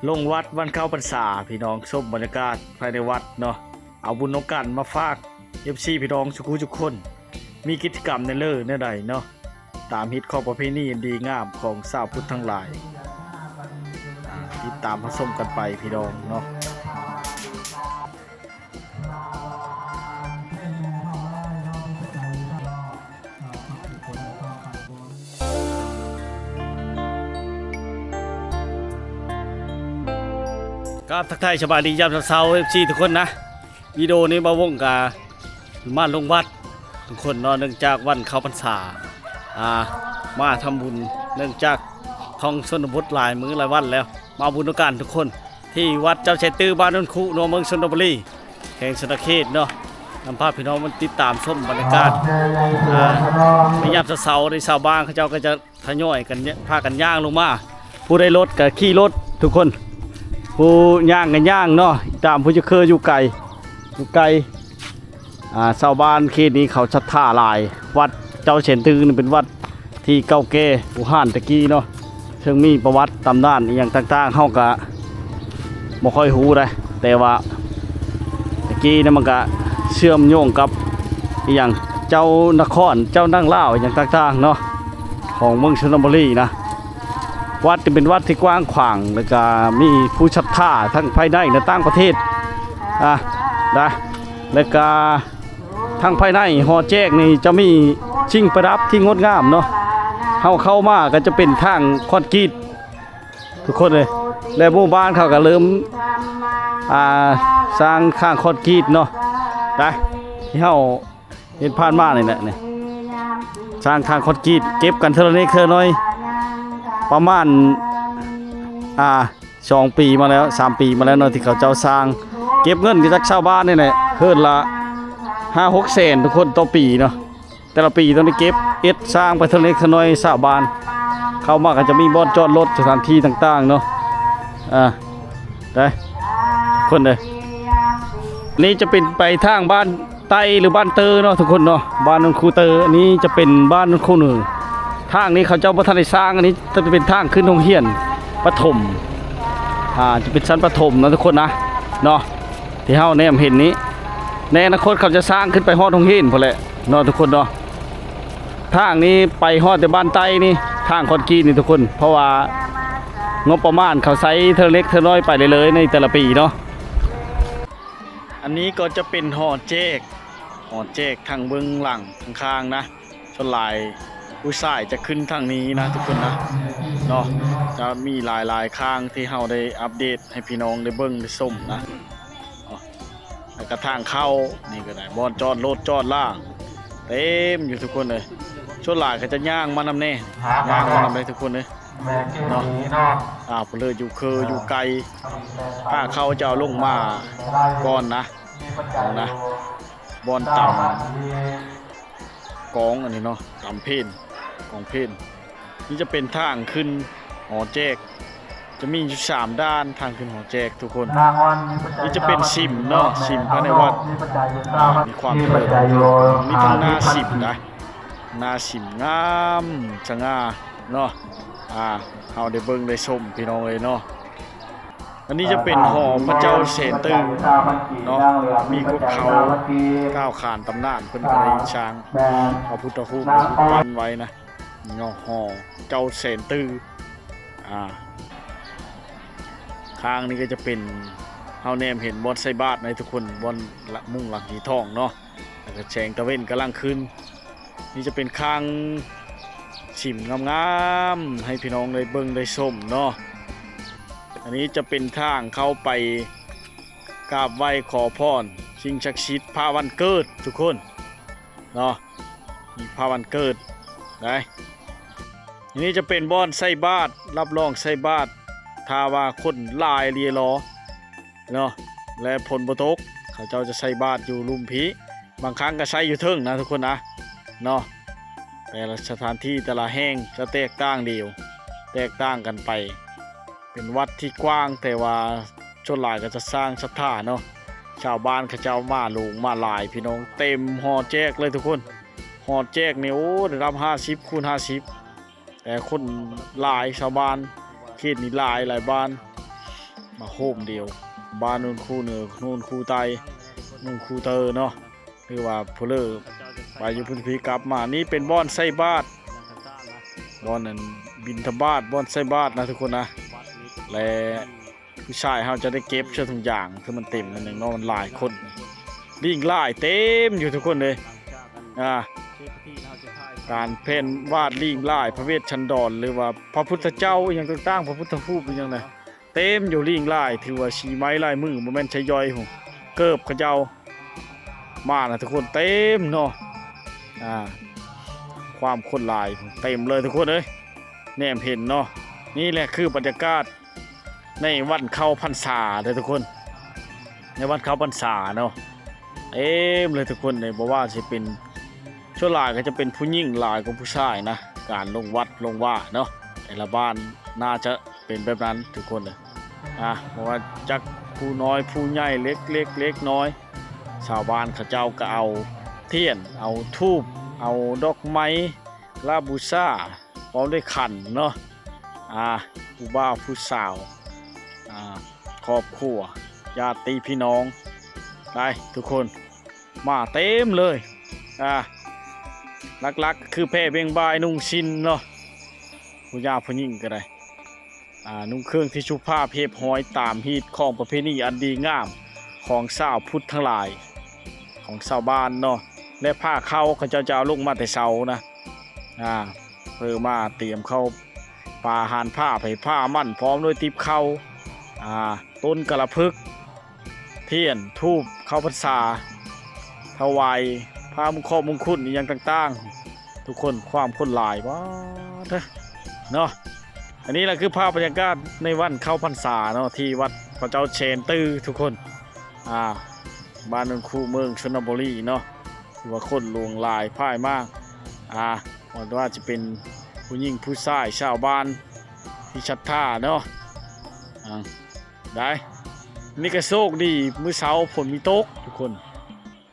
ລົງວັດວັນເຂົ້າພັນສາພີ່ນ້ອງ ຊົມບັນຍາກາດພາຍໃນວັດເນາະ ເອົາບຸນນຳກັນມາຝາກເອັຟຊີພີ່ນ້ອງສູ່ຜູ້ສູ່ຄົນ. ມີກິດຈະກຳແນວເລີແນວໃດເນາະ ຕາມຮີດຄອງປະເພນີອັນດີງາມຂອງຊາວພຸດທັງຫຼາຍ ຕິດຕາມຮັບຊົມກັນໄປພີ່ນ້ອງເນາະ. ກາບທັກທາຍສະບາຍດີຍາມເຊົ້າໆ ເອັຟຊີທຸກຄົນນະ. ວິດີໂອນີ້ບ່າວວົງກະມາລົງວັດທຸກຄົນເນາະ ເນື່ອງຈາກວັນເຂົ້າພັນສາ ອ່າ ມາທຳບຸນ ເນື່ອງຈາກທ່ອງຊົນນະບົດຫຼາຍມື້ຫຼາຍວັນແລ້ວ ມາບຸນນຳກັນທຸກຄົນ ທີ່ວັດເຈົ້າແສນຕື້ ບ້ານໂນນຄຸ ເມືອງຊົນນະບູລີ ແຂວງສະຫວັນນະເຂດເນາະ. ນຳພາພີ່ນ້ອງມາຕິດຕາມຊົມບັນຍາກາດ ອ່າ ໃນຍາມເຊົ້າໆ ໃນຊາວບ້ານເຂົາເຈົ້າກໍຈະທະຍອຍກັນ ພາກັນຍ່າງລົງມາ ຜູ້ໃດລົດກໍຂີ່ລົດທຸກຄົນ ຜູ້ຍ່າງກໍຍ່າງເນາະ ຕາມຜູ້ຈະເຄີຢູ່ໄກ ຢູ່ໄກ. ອ່າ ຊາວບ້ານເຂດນີ້ເຂົາສັດທາຫຼາຍ ວັດເຈົ້າແສນຕື້ນີ້ເປັນວັດທີ່ເກົ່າແກ່ບູຮານແຕ່ກີ້ເນາະ ເຊິ່ງມີປະຫວັດຕຳນານອີ່ຫຍັງຕ່າງໆ ເຮົາກະບໍ່ຄ່ອຍຮູ້ໃດ ແຕ່ວ່າແຕ່ກີ້ນີ້ມັນກະເຊື່ອມໂຍງກັບອີ່ຫຍັງ ເຈົ້ານະຄອນ ເຈົ້ານາງລາວອີ່ຫຍັງຕ່າງໆເນາະ ຂອງເມືອງຊົນນະບູລີນະ. ວັດນີ້ເປັນວັດທີ່ກວ້າງຂວາງ ແລ້ວກະມີຜູ້ສັດທາທັງພາຍໃນ ແລະ ຕ່າງປະເທດ ອ່າ ນະ ແລ້ວກະ ທາງພາຍໃນຫໍແຈກນີ້ຈະມີສິ່ງປະດັບທີ່ງົດງາມເນາະ ເຮົາເຂົ້າມາກໍຈະເປັນທາງຄອນກຣີດທຸກຄົນເອີຍ ແລະ ໝູ່ບ້ານເຂົາກໍເລີ່ມ ອ່າ ສ້າງທາງຄອນກຣີດເນາະ ນະ ທີ່ເຮົາເຫັນຜ່ານມານີ້ແຫຼະນີ້ ສ້າງທາງຄອນກຣີດ ເກັບກັນເທື່ອລະນິດເທື່ອໜ້ອຍ ປະມານ ອ່າ ສອງປີມາແລ້ວ ສາມປີມາແລ້ວເນາະ ທີ່ເຂົາເຈົ້າສ້າງ ເກັບເງິນກັນຈາກຊາວບ້ານນີ້ແຫຼະ ເຮືອນລະຫ້າຫົກແສນທຸກຄົນຕໍ່ປີເນາະ ແຕ່ລະປີຕ້ອງໄດ້ເກັບເຮັດສ້າງໄປເທື່ອລະນິດເທື່ອໜ້ອຍ ຊາວບ້ານເຂົ້າມາກໍຈະມີບ່ອນຈອດລົດ ສະຖານທີ່ຕ່າງໆເນາະ ອ່າ ໄດ້ ຄົນເດີ ນີ້ຈະເປັນໄປທາງບ້ານ ໃຕ້ ຫຼື ບ້ານເຕີເນາະທຸກຄົນເນາະ ບ້ານໂນນຄູເຕີ ອັນນີ້ຈະເປັນບ້ານໂນນຄູເໜືອ ທາງນີ້ເຂົາເຈົ້າບໍ່ທັນໄດ້ສ້າງ ອັນນີ້ຈະເປັນທາງຂຶ້ນໂຮງຮຽນປະຖົມ ອ່າ ຈະເປັນຊັ້ນປະຖົມນະທຸກຄົນນະ ເນາະ ທີ່ເຮົາແນມເຫັນນີ້ ໃນອະນາຄົດເຂົາຈະສ້າງຂຶ້ນໄປຮອດໂຮງຮຽນພຸ້ນແຫຼະເນາະທຸກຄົນເນາະ. ທາງນີ້ໄປຮອດແຕ່ບ້ານໃຕ້ນີ້ ທາງຄອນກຣີດນີ້ທຸກຄົນ ເພາະວ່າງົບປະມານເຂົາໃຊ້ເທື່ອເລັກເທື່ອນ້ອຍໄປເລື້ອຍໆ ໃນແຕ່ລະປີເນາະ. ອັນນີ້ກໍຈະເປັນຫໍແຈກ ຫໍແຈກທາງເບື້ອງຫຼັງຂ້າງໆນະ ສ່ວນຫຼາຍຜູ້ຊາຍຈະຂຶ້ນທາງນີ້ນະທຸກຄົນນະ ເນາະ ຈະມີຫຼາຍໆຂ້າງທີ່ເຮົາໄດ້ອັບເດດໃຫ້ພີ່ນ້ອງໄດ້ເບິ່ງໄດ້ຊົມນະ ເນາະ ແລ້ວກໍທາງເຂົ້ານີ້ກໍໄດ້ ບ່ອນຈອດລົດຈອດລາເຕັມຢູ່ທຸກຄົນເອີຍ ສ່ວນຫຼາຍກໍຈະຍ່າງມານຳແດ່ ຍ່າງມານຳເລີຍທຸກຄົນເອີຍ ເນາະ ອ່າ ຜູ້ເລີດຢູ່ເຄີຢູ່ໄກ ຖ້າເຂົາເຈົ້າລົງມາກ່ອນນະ ເອົານະ ບ່ອນຕຳກອງອັນນີ້ເນາະ ຕຳເພນ ກອງເພນ ນີ້ຈະເປັນທາງຂຶ້ນຫໍແຈກ ຈະມີຢູ່ສາມດ້ານ ທາງຂຶ້ນຫໍແຈກທຸກຄົນ ນີ້ຈະເປັນສິມເນາະ ສິມພາຍໃນວັດ ມີຄວາມຈະເລີນຮຸ່ງເຮືອງ ມີທັງໜ້າສິມນະ ໜ້າສິມງາມສະຫງ່າເນາະ ອ່າ ເຮົາໄດ້ເບິ່ງໄດ້ຊົມພີ່ນ້ອງເອີຍເນາະ. ອັນນີ້ຈະເປັນຫໍພະເຈົ້າແສນຕື້ເນາະ ມີກົກເຄົ້າກ້າວຂານຕຳນານ ເພິ່ນກໍໄດ້ສ້າງພະພຸດທະຮູບ ຮູບປັ້ນໄວ້ນະ ເນາະ ຫໍເຈົ້າແສນຕື້ ອ່າ ຂ້າງນີ້ກໍຈະເປັນ ເຮົາແນມເຫັນບ່ອນໃສ່ບາດໃນທຸກຄົນ ບ່ອນມຸງຫຼັງສີທອງເນາະ ແລ້ວກໍແສງຕາເວັນກຳລັງຂຶ້ນ ນີ້ຈະເປັນຄາງສິມງາມໆ ໃຫ້ພີ່ນ້ອງໄດ້ເບິ່ງໄດ້ຊົມເນາະ. ອັນນີ້ຈະເປັນທາງເຂົ້າໄປກາບໄຫວ້ຂໍພອນສິ່ງສັກສິດພະວັນເກີດທຸກຄົນເນາະ ມີພະວັນເກີດໄດ໋. ອັນນີ້ຈະເປັນບ່ອນໃສ່ບາດ ຮັບຮອງໃສ່ບາດ ຖ້າວ່າຄົນຫຼາຍເລລໍ ເນາະ ແລະ ຝົນບໍ່ຕົກ ເຂົາເຈົ້າຈະໃສ່ບາດຢູ່ລຸ່ມພີ້ ບາງຄັ້ງກໍໃສ່ຢູ່ເທິງນະທຸກຄົນນະ ເນາະ ແຕ່ລະສະຖານທີ່ແຕ່ລະແຫ່ງຈະແຕກຕ່າງດຽວ ແຕກຕ່າງກັນໄປ ເປັນວັດທີ່ກວ້າງ ແຕ່ວ່າສ່ວນຫຼາຍກໍຈະສ້າງສັດທາເນາະ ຊາວບ້ານເຂົາເຈົ້າມາຫຼວງມາຫຼາຍ ພີ່ນ້ອງ ເຕັມຫໍແຈກເລີຍທຸກຄົນ ຫໍແຈກນີ້ ໂອ້ ລະດັບຫ້າສິບຄູນຫ້າສິບ ແຕ່ຄົນຫຼາຍ ຊາວບ້ານເຂດນີ້ຫຼາຍ ຫຼາຍບ້ານ ມາໂຮມດຽວ ບ້ານໂນນຄູເໜືອ ໂນນຄູໃຕ້ ໂນນຄູເຕີເນາະ ຫຼືວ່າຜູ້ເລີໄປຢູ່ພື້ນທີ່ກັບມາ. ນີ້ເປັນບ່ອນໃສ່ບາດ ບ່ອນນັ້ນບິນທະບາດ ບ່ອນໃສ່ບາດນະທຸກຄົນນະ ແລະ ຜູ້ຊາຍເຮົາຈະໄດ້ເກັບເສື້ອຖົງຢາງ ຄືມັນເຕັມນັ້ນເນາະ ມັນຫຼາຍຄົນ ລີງຫຼາຍເຕັມຢູ່ທຸກຄົນເອີຍ. ອ່າ ການແຜ່ນວາດລີງຫຼາຍ ພະເວດສັນດອນ ຫຼືວ່າພະພຸດທະເຈົ້າອີ່ຫຍັງຕ່າງໆ ພະພຸດທະຮູບອີ່ຫຍັງນະ ເຕັມຢູ່ ລີງຫຼາຍ ຖືວ່າສີໄມ້ລາຍມື ບໍ່ແມ່ນໃຊ້ຍ່ອຍພຸ້ນ ເກີບເຂົາເຈົ້າມານະທຸກຄົນ ເຕັມເນາະ. ອ່າ ຄວາມຄົນຫຼາຍເຕັມເລີຍທຸກຄົນເອີຍ ແນມເຫັນເນາະ. ນີ້ແຫຼະຄືບັນຍາກາດໃນວັນເຂົ້າພັນສາເດີທຸກຄົນ ໃນວັນເຂົ້າພັນສາເນາະ ເຕັມເລີຍທຸກຄົນເອີຍ. ບໍ່ວ່າຊິເປັນ ສ່ວນຫຼາຍກໍຈະເປັນຜູ້ຍິງຫຼາຍກວ່າຜູ້ຊາຍນະ ການລົງວັດລົງວາເນາະ ແຕ່ລະບ້ານໜ້າຈະ ເປັນແບບນັ້ນທຸກຄົນເອີຍ. ອ່າ ບໍ່ວ່າຈັກຜູ້ນ້ອຍຜູ້ໃຫຍ່ ເລັກເລັກເລັກນ້ອຍ ຊາວບ້ານເຂົາເຈົ້າກໍເອົາທຽນ ເອົາທູບ ເອົາດອກໄມ້ລາບູຊາ ພ້ອມດ້ວຍຂັນເນາະ. ອ່າ ຜູ້ບ່າວຜູ້ສາວ ອ່າ ຄອບຄົວ ຍາດຕິພີ່ນ້ອງ ໄດ້ທຸກຄົນ ມາເຕັມເລີຍ. ອ່າ ຫຼັກໆ ກໍຄືແຜ່ເບັ່ງບາຍນຸ່ງສິ້ນເນາະ ຜູ້ຍາຜູ້ຍິງກໍໄດ້ ອ່າ ນຸ່ງເຄື່ອງທີ່ສຸພາບຮຽບຮ້ອຍຕາມຮີດຄອງປະເພນີອັນດີງາມຂອງຊາວພຸດທັງຫຼາຍ ຂອງຊາວບ້ານເນາະ ແລະ ຜ້າເຂົາ ເຂົາເຈົ້າຈະເອົາລົງມາແຕ່ເຊົ້ານະ ອ່າ ເພື່ອມາຕຽມເຂົ້າປາອາຫານພ້າໄພພ້າມັນ ພ້ອມດ້ວຍຕິບເຂົ້າ ອ່າ ຕົ້ນກາລະພຶກ ທຽນ ທູບ ເຂົ້າພັນສາ ຖວາຍຜ້າມຸງເຄາະມຸງຄຸນອີ່ຫຍັງຕ່າງໆ ທຸກຄົນ ຄວາມຄົນຫຼາຍ ປາດເດີເນາະ. ອັນນີ້ລະຄືພາບບັນຍາກາດໃນວັນເຂົ້າພັນສາເນາະ ທີ່ວັດພະເຈົ້າແຊນຕື້ ທຸກຄົນ ອ່າ ບ້ານໂນນຄູ ເມືອງຊົນນະບູລີເນາະ ຖືວ່າຄົນຫຼວງຫຼາຍພາຍມາ ອ່າ ບໍ່ວ່າຈະເປັນຜູ້ຍິງຜູ້ຊາຍ ຊາວບ້ານທີ່ສັດທາເນາະ ອ່າ ໄດ້. ນີ້ກໍໂຊກດີ ມື້ເຊົ້າຝົນມີຕົກທຸກຄົນ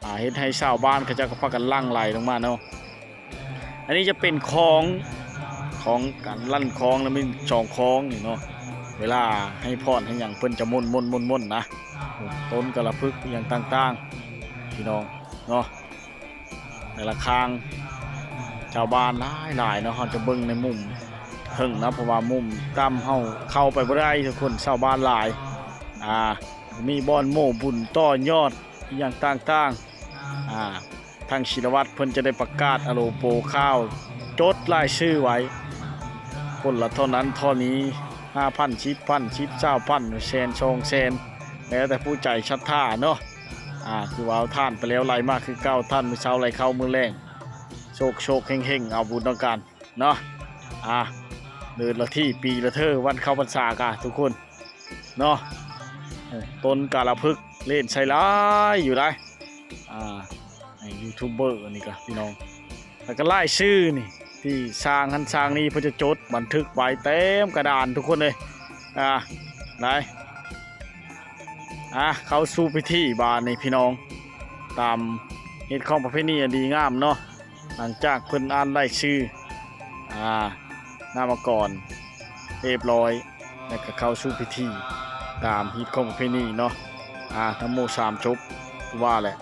ອ່າ ເຮັດໃຫ້ຊາວບ້ານເຂົາເຈົ້າກໍພາກັນຫຼັ່ງໄຫຼລົງມາເນາະ. ອັນນີ້ຈະເປັນຄອງ ຂອງການຫຼັ່ນຄອງ ແລ້ວມີສອງຄອງນີ້ເນາະ ເວລາໃຫ້ພອນໃຫ້ຫຍັງ ເພິ່ນຈະມົນໆໆໆນະ ຕົ້ນກາລະພຶກອີ່ຫຍັງຕ່າງໆ ພີ່ນ້ອງເນາະ. ແຕ່ລະຂ້າງ ຊາວບ້ານຫຼາຍໆເນາະ ເຮົາຈະເບິ່ງໃນມຸມເທິງເນາະ ເພາະວ່າມຸມຕ່ຳເຮົາເຂົ້າໄປບໍ່ໄດ້ທຸກຄົນ ຊາວບ້ານຫຼາຍ ອ່າ ມີບ່ອນໂມ້ບຸນຕໍ່ຍອດອີ່ຫຍັງຕ່າງໆ ອ່າ ທາງສີລະວັດເພິ່ນຈະໄດ້ປະກາດອາໂລໂປຂ່າວ ຈົດລາຍຊື່ໄວ້ ຄົນລະເທົ່ານັ້ນເທົ່ານີ້ ຫ້າພັນ ສິບພັນ ສິບ ຊາວພັນ ແສນ ສອງແສນ ແລ້ວແຕ່ຜູ້ໃຈສັດທາເນາະ. ອ່າ ຄືວ່າເອົາທ່ານໄປແລ້ວໄລ່ມາຄືເກົ່າ ທ່ານມື້ເຊົ້າໄລ່ເຂົ້າມື້ແລງ ໂຊກໆເຮັງໆ ເອົາບຸນນຳກັນເນາະ. ອ່າ ເດີນລະທີ່ປີລະເທີ ວັນເຂົ້າພັນສາກະທຸກຄົນເນາະ. ເອີ ຕົ້ນກາລະພຶກເລ່ນໃສ່ຫຼາຍຢູ່ໄດ໋ ອ່າ ໃນຢູທູບເບີນີ້ກະພີ່ນ້ອງ ແລ້ວກໍລາຍຊື່ນີ້ ທີ່ສ້າງຫັ້ນສ້າງນີ້ ເພິ່ນຈະຈົດບັນທຶກໄວ້ເຕັມກະດານທຸກຄົນເອີຍ. ອ່າ ໄດ້ ອ່າ ເຂົ້າສູ່ພິທີບາດນີ້ພີ່ນ້ອງ ຕາມຮີດຄອງປະເພນີອັນດີງາມເນາະ. ຫຼັງຈາກເພິ່ນອ່ານລາຍຊື່ ອ່າ ນາມະກອນຮຽບຮ້ອຍ ແລ້ວກໍເຂົ້າສູ່ພິທີຕາມຮີດຄອງປະເພນີເນາະ. ອ່າ ນະໂມສາມຈົບ ຄືວ່າແຫຼະ.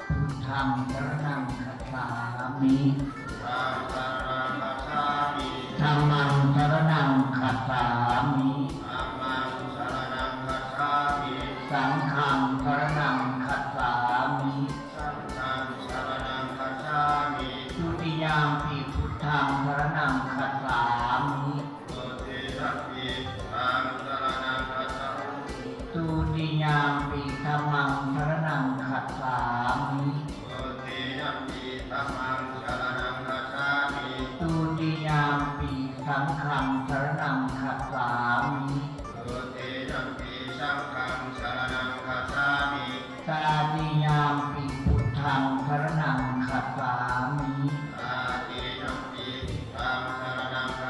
ພຸດທັງສະລະນັງຄັດສາມິ ທຳມັງສະລະນັງຄັດສາມິ ສັງຄັງສະລະນັງຄັດສາມິ Saṅghaṃ saraṇaṃ gacchāmi. Dutiyampi buddhaṃ saraṇaṃ gacchāmi. Dutiyampi dhammaṃ saraṇaṃ gacchāmi. Dutiyampi dhammaṃ saraṇaṃ gacchāmi. Dutiyampi dhammaṃ saraṇaṃ gacchāmi. Dutiyampi saṅghaṃ saraṇaṃ gacchāmi. Dutiyampi saṅghaṃ saraṇaṃ gacchāmi. Tatiyampi buddhaṃ saraṇaṃ gacchāmi. Tatiyampi buddhaṃ saraṇaṃ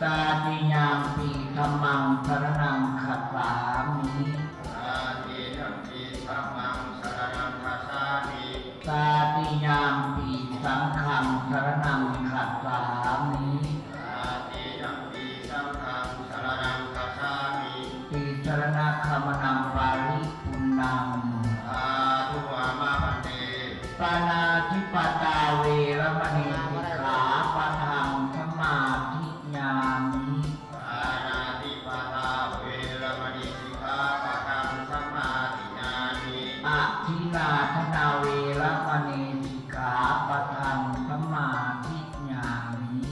Tatiyampi dhammaṃ saraṇaṃ gacchāmi. Tatiyampi dhammaṃ saraṇaṃ gacchāmi. Tatiyampi saṅghaṃ saraṇaṃ gacchāmi. Tatiyampi saṅghaṃ saraṇaṃ gacchāmi. Tisaraṇagamanaṃ paripuṇṇaṃ. Sādhu āma bhante. Pāṇātipātā veramaṇī sikkhāpadaṃ samādiyāmi. Pāṇātipātā veramaṇī sikkhāpadaṃ samādiyāmi. Adinnādānā veramaṇī sikkhāpadaṃ samādiyāmi.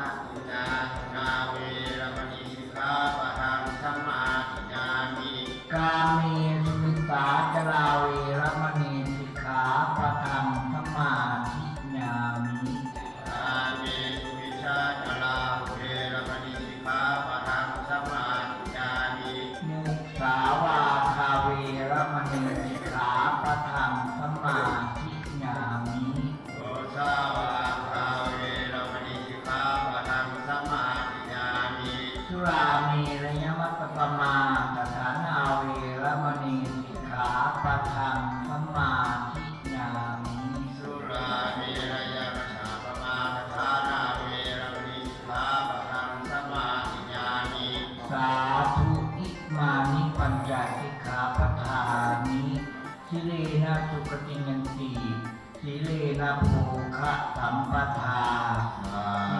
Adinnādānā veramaṇī sikkhāpadaṃ samādiyāmi. Kāmesu micchācārā veramaṇī sikkhāpadaṃ samādiyāmi. Kāmesu micchācārā veramaṇī sikkhāpadaṃ samādiyāmi. Musāvādā veramaṇī sikkhāpadaṃ samādiyāmi. Musāvādā veramaṇī sikkhāpadaṃ samādiyāmi. Surāmerayamajjapamādaṭṭhānā veramaṇī sikkhāpadaṃ samādiyāmi. Surāmerayamajjapamādaṭṭhānā veramaṇī sikkhāpadaṃ samādiyāmi. Sādhu. Imāni pañca sikkhāpadāni. Sīlena sugatiṃ yanti, sīlena bhogasampadā,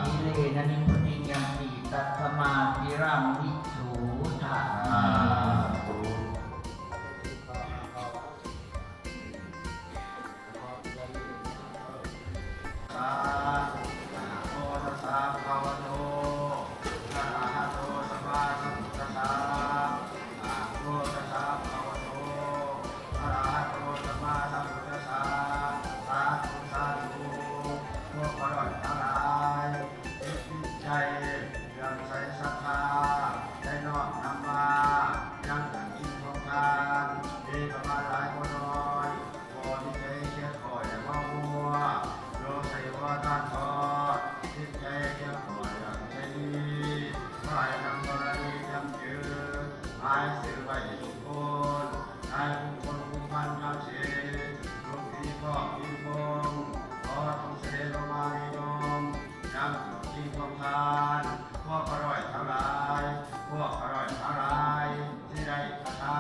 sīlena nibbutiṃ yanti, tasmā sīlaṃ visodhaye. Sādhu. ສາທຸ ນະໂມຕັດສະ ພະຄະວະໂຕ ອະລະຫະໂຕ ສຳມາສຳພຸດທັດສະ ນະໂມຕັດສະ ພະຄະວະໂຕ ອະລະຫະໂຕ ສຳມາສຳພຸດທັດສະ ສາທຸ ສາທຸ ພວກຂ້ານ້ອຍທັງຫຼາຍ ຈິດໃຈເຫຼື້ອມໃສສັດທາ ໄດ້ນ້ອມນຳມາຍັງການກິນຂອງທານ ມີປະມານຫຼາຍບໍ່ນ້ອຍ ຂໍຈິດໃຈຂຽນຂ້ອຍຢ່າເມົາມົວ ໂດຍໃສ່ຫົວທານທອດ ຈິດໃຈຂຽນຂ້ອຍຢ່າໃຈດີ ຂໍໃຫ້ນຳທໍລະນີຈຳຈື່ ໝາຍຊື່ໄວ້ທຸກຄົນ ໃນບຸກຄົນຜູ້ພັນທັງສີ່ ທຸກທີ່ພ້ອມທີ່ພົ້ງ ຂໍຈົ່ງສະເດັດລົງມານິຍົມ ຍັງທຸກສິ່ງຂອງທ່ານ ພວກຂ້ານ້ອຍທັງຫຼາຍ ພວກຂ້ານ້ອຍທັງຫຼາຍ ທີ່ໄດ້ກະທຳ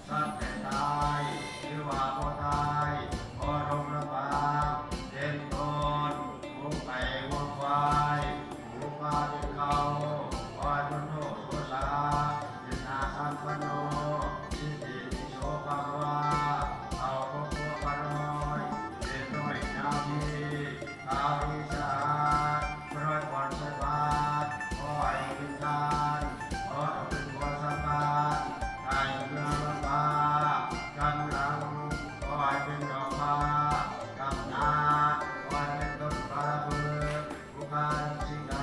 ສັດແຕ່ຕາຍ ຫຼືວ່າບໍ່ຕາຍ ບໍ່ລົງລຳບາກ ເປັນຕົ້ນ ໝູໄກ່ງົວຄວາຍ ໝູປາເປັນເຂົ້າ ຂໍໃຫ້ພົ້ນໂທດໂທສາ ເປັນໜ້າສຳປັນໂນ ສິດທິພິໂສພາວາ ເຂົ້າພວກພວກຂ້ານ້ອຍ ເປັນນ້ອຍຍາວດີ ອາລິສາ ເພິ່ນຮ້ອຍກ່ອນໃສ່ບາດ ຂໍໃຫ້ເປັນທານ ຂໍໃຫ້ເປັນຜົນສຳບາດ ໃຫ້ເມືອລຳບາກ ກຳລັງ ຂໍໃຫ້ເປັນດອກຟ້າ ກຳນາດ ຂໍໃຫ້ເປັນຕົ້ນປະລະພຶກ ຜູ້ຄ້າທຸກສິ່ງໃດ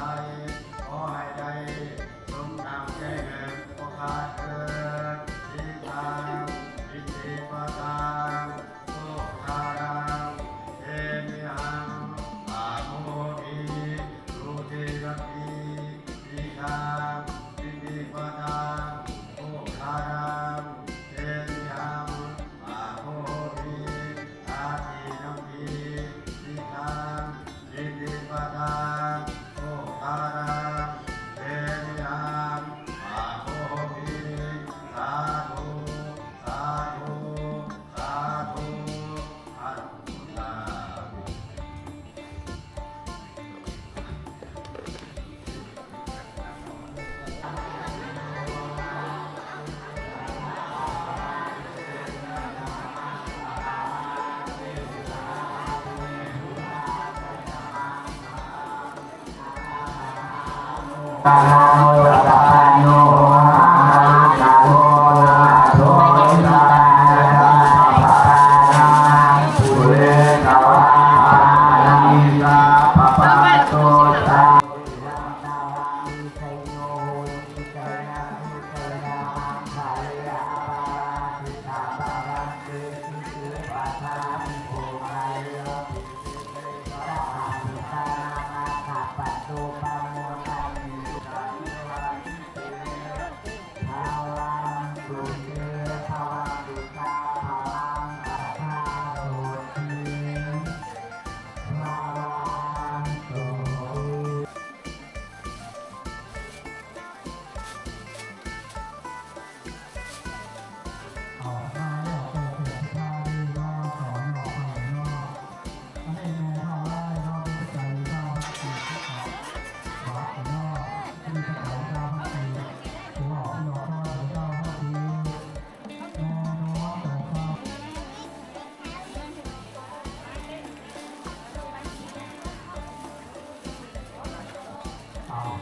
ຂໍໃຫ້ໄດ້ ສົມດັ່ງໃຈນຶກ ບໍ່ຂາດເຂີນ ອີທັງ ອິດທິປະຕັງ ໂພຄາລັງ ເທມິຫັງ ປະໂມທິ ທຸຕິຍະປີ ອີທັງ ອິດທິປະຕັງ ໂພຄາລັງ ເທມິຫັງ ປະໂມທິ ຕາທິນຳພີ ອີທັງ ອິດທິປະຕັງ ໂພຄາລັງ ເທມິຫັງ ປະໂມທິ ສາທຸ ສາທຸ ສາທຸ ອະນຸໂມທາມິ. ຕະນະໂມ ຕະນະໂມ ມະຫາກາໂຕ ນະໂທ ສະຕາ ຍະທາ ສັບພະທານັງ ປຸເຣຕະວາ ປະນາມາມິ ສັບພະປະໂຕ ສາ Sā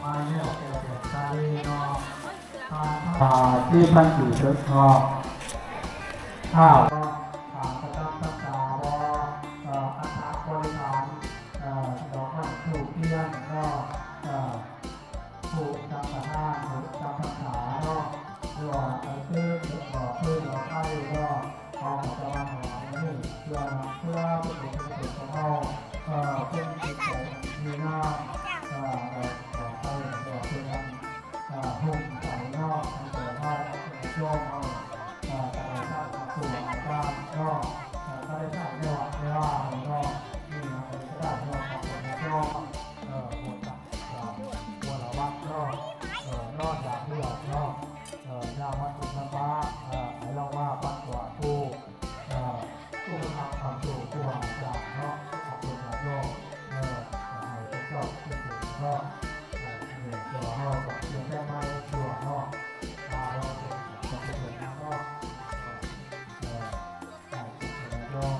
ອ່າ ທີ່ພັນກີເຖິກເນາະ ຂ້າວ ອ່າ ປະຈຳພັນສາເນາະ ເອີ ອັດຖະບໍລິຂານ ເອີ ດອກໄມ້ທູບທຽນເນາະ ເອີ ຜູ້ສັງຄະທານ ຜູ້ຈຳພັນສາເນາະ ຫຼືວ່າ ເອີ ເຕີມດອກເຕີມດອກໄຟເນາະ ເຮົາກໍຈະມາຖວາຍອັນນີ້ ເພື່ອນຳ ເພື່ອເປັນບຸນກຸສົນຂອງເຮົາ ເອີ ເປັນຈິດໃຈອັນດີງາມ ເອີ ດອກໄຟ ດອກເຕີມ ອ່າ ໂຮມໃສເນາະ ໃຫ້ແກ່ພະຍາດໂຍມເຮົາ ອ່າ ກໍໄດ້ໃຊ້ກັບຄູບາອາຈານເນາະ ອ່າ ກໍໄດ້ໃຊ້ໃນວັດໃນວາເຮົາເນາະ ນີ້ເຮົາກໍໄດ້ເນາະ ຂອບຄຸນຍາດໂຍມ ເອີ ບົວລະວັດເນາະ ເອີ ນອນຢາກເຫຼືອເນາະ ເອີ ຍາມວັດສຸນນະປາ ເອີ ໃຫ້ລາວມາປັດກວາດພູ ເອີ ອຸປະຖຳຄຳຊູຄູບາອາຈານເນາະ ຂອບຄຸນຍາດໂຍມ ເອີ ໃຫ້ພວກເຈົ້າເປັນເທບເນາະ ເອີ ເຮົາກໍປ່ຽນແປງໃໝ່ຊົ່ວເນາະ ເຮົາເປັນເທບເນາະ ເອີ ໃຫ້ພວກເຈົ້າຍອມ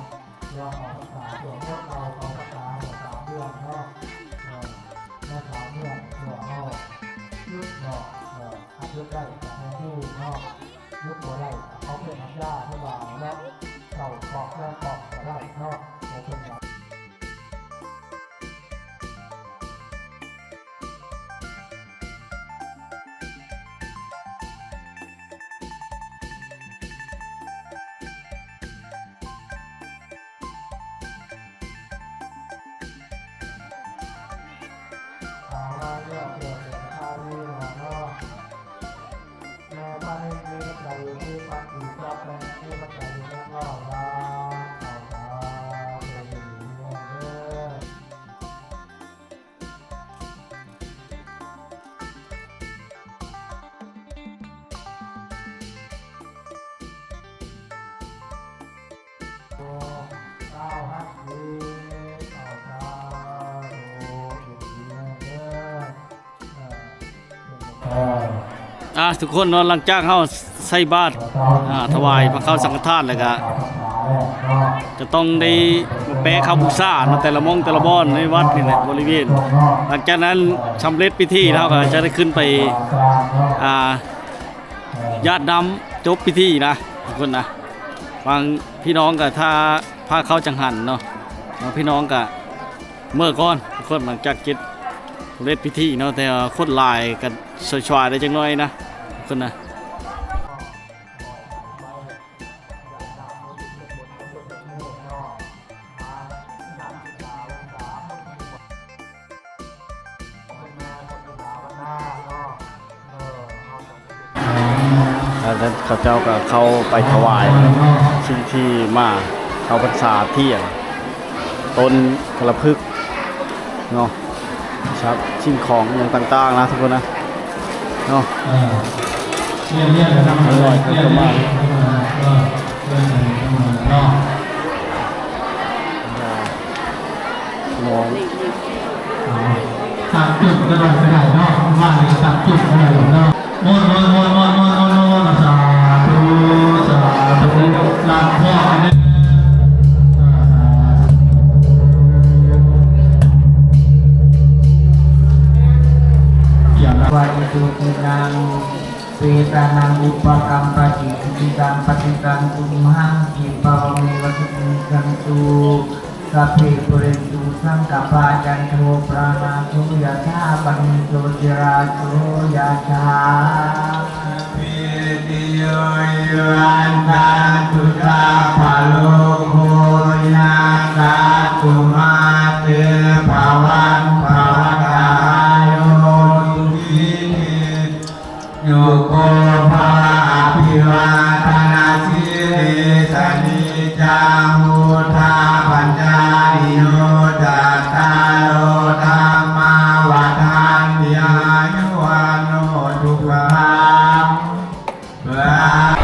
ຍອມອອກພັນສາ ສວດມົນເອົາ ເຂົ້າພັນສາ ສາມເດືອນເນາະ ເອີ ໃນສາມເດືອນ ພວກເຮົາຢຸດເນາະ ເອີ ຖ້າຢຸດໄດ້ກໍແຮງດີເນາະ ຢຸດບໍ່ໄດ້ ເອົາເປັນນ້ຳຢາ ຫຼືວ່າເນາະ ເຂົ້າປອກແລງປອກກໍໄດ້ເນາະ ເອົາເປັນ ອ່າ ທຸກຄົນເນາະ ຫຼັງຈາກເຮົາໃສ່ບາດ ອ່າ ຖວາຍພະເຂົ້າສັງຄະທານແລ້ວກະ ຈະຕ້ອງໄດ້ແປເຂົ້າບູຊາເນາະ ແຕ່ລະໝ່ອງແຕ່ລະບ່ອນໃນວັດນີ້ແຫຼະ ບໍລິເວນ ຫຼັງຈາກນັ້ນສຳເລັດພິທີແລ້ວ ເຮົາກໍຈະໄດ້ຂຶ້ນໄປ ອ່າ ຢາດນ້ຳຈົບພິທີນະ ທຸກຄົນນະ ບາງພີ່ນ້ອງກໍຖ້າພາເຂົ້າຈັງຫັນເນາະ ບາງພີ່ນ້ອງກໍເມືອກ່ອນ ທຸກຄົນ ຫຼັງຈາກເຈັດ ສຳເລັດພິທີເນາະ ແຕ່ວ່າຄົນຫຼາຍກໍຊ່ວຍໆໄດ້ຈັກໜ້ອຍນະ ທຸກຄົນນະ. ແລ້ວເຂົາເຈົ້າກໍເຂົ້າໄປຖວາຍສິ່ງທີ່ມາເຂົ້າພັນສາທ່ຽງ ຕົ້ນກະລະພຶກ ເນາະ ສັບສິ່ງຂອງຫຍັງຕ່າງໆນະ ທຸກຄົນນະ ເນາະ ເອີ ເລື່ອຍໆໄປນຳ ເອີ ເລື່ອຍໆ ເອີ ເລື່ອຍໆໄປນຳເນາະ ເນາະ ສາມຈຸດກໍໄດ້ ກໍໄດ້ເນາະ ວ່າສາມຈຸດກໍໄດ້ເນາະ. ມົນ ມົນ ມົນ ມົນ ມົນ ມົນ ມົນ ສາທຸ ສາທຸ ລັບພໍ່ເດີ ສາທຸ ວາຕິຕຸຕິນັງ ເປຕານັງ ອຸປະກັມປະຕິ ກິດຕິຕັງ ປະຕິຕັງ ຕຸມຫັງ ຄິປະວະເມ ວະສຸມິດທັນຕຸ ສັບເພ ປູເຣນຕຸ ສັງກະປາ ຈັນໂທ ປະນາໂທ ຍະຖາ ມະນີ ໂຊຕິລາໂສ ຍະຖາ ສັບພີຕິໂຍ ວິວັດທັນຕຸ ສັບພະໂລໂຄ ວິນັດທັນຕຸ ມາເຕ ພະວັດ ພະວັດຕະ ອາຍຸ ສຸຂີ ນິ ໂຍໂກ ພະວະ ອະພິວາທະນະສີລິສະ ນິຈຈັງ ວຸດທາ ປັດຈາ ນິໂຍ ຈັດຕາໂລ ທຳມາ ວັດທັນຕິ ອາຍຸ ວັນໂນ ສຸຂັງ ພະ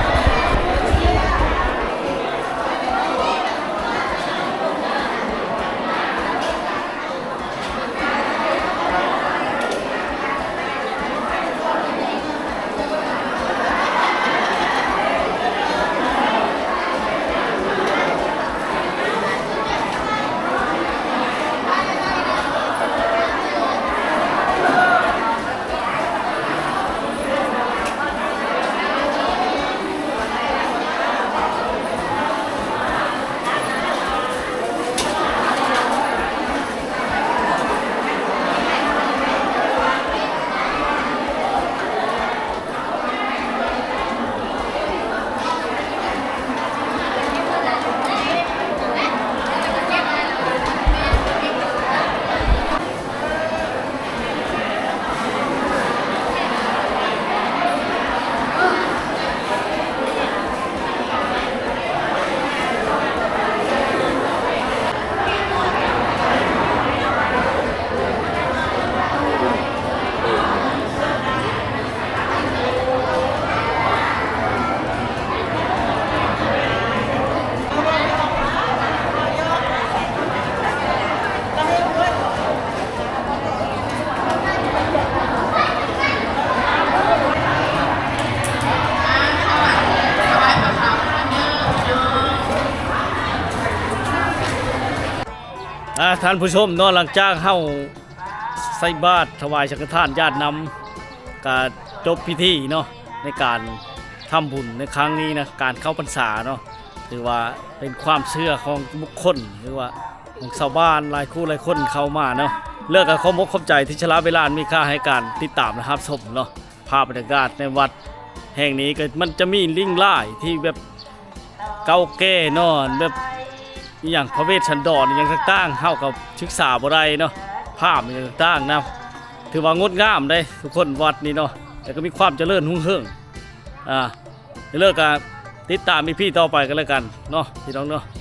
ທ່ານຜູ້ຊົມເນາະ ຫຼັງຈາກເຮົາໃສ່ບາດຖວາຍສັງຄະທານຢາດນ້ຳ ກະຈົບພິທີເນາະ ໃນການທຳບຸນໃນຄັ້ງນີ້ນະ ການເຂົ້າພັນສາເນາະ ຖືວ່າເປັນຄວາມເຊື່ອຂອງບຸກຄົນ ຫຼືວ່າຂອງຊາວບ້ານຫຼາຍຄູ່ຫຼາຍຄົນເຂົ້າມາເນາະ. ແລ້ວກະຂອບອົກຂອບໃຈທີ່ສະຫຼະເວລາອັນມີຄ່າໃຫ້ການຕິດຕາມ ແລະ ຮັບຊົມເນາະ. ພາບບັນຍາກາດໃນວັດແຫ່ງນີ້ກໍມັນຈະມີລິ້ງລາຍທີ່ແບບເກົ່າແກ່ເນາະ ແບບອີ່ຫຍັງພະເວດສັນດອນອີ່ຫຍັງຕ່າງໆ ເຮົາກໍສຶກສາບໍ່ໄດ້ເນາະ ພາບອີ່ຫຍັງຕ່າງໆນະ ຖືວ່າງົດງາມເດ້ທຸກຄົນ ວັດນີ້ເນາະ ແລ້ວກໍມີຄວາມຈະເລີນຮຸ່ງເຮືອງ. ອ່າ ເລີກກໍຕິດຕາມອີພີຕໍ່ໄປກັນແລ້ວກັນເນາະ ພີ່ນ້ອງເນາະ.